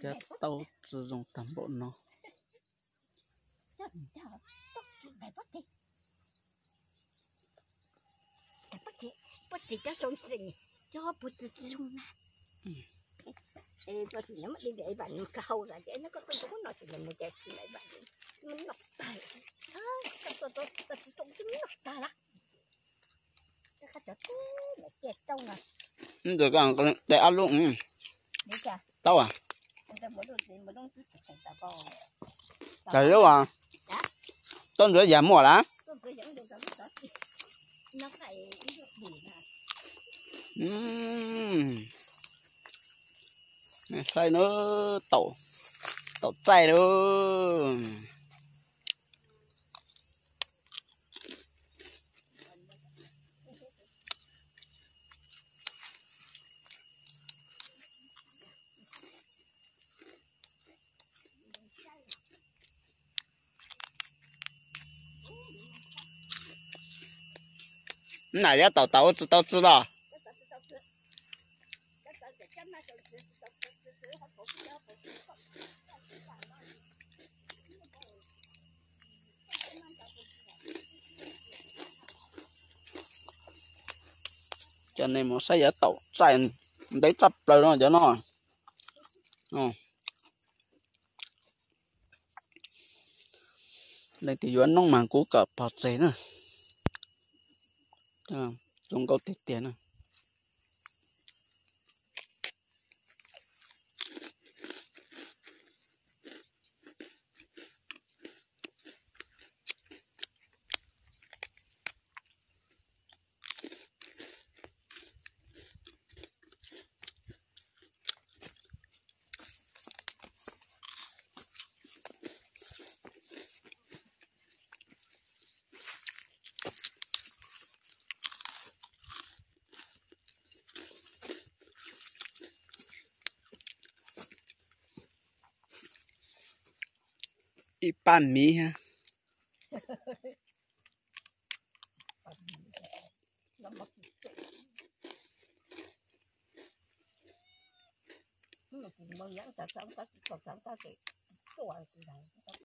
Cov taub txi zoo tag npaum no. Ntawm ko de ob lub, taub a. Cov lub a, taub ntxuav yam muaj lawm. Saib na, taum, taum txaij lauj. Nam yuav taum taum tsis tau txi los? Cov nej mus saib yuav taum txaij ntev tshaj plaws no cov no. Leej twg yuav noob mas kuv kom pog txeg na. Zoo nkauj tiag tiag na. Ib pab miv thiab.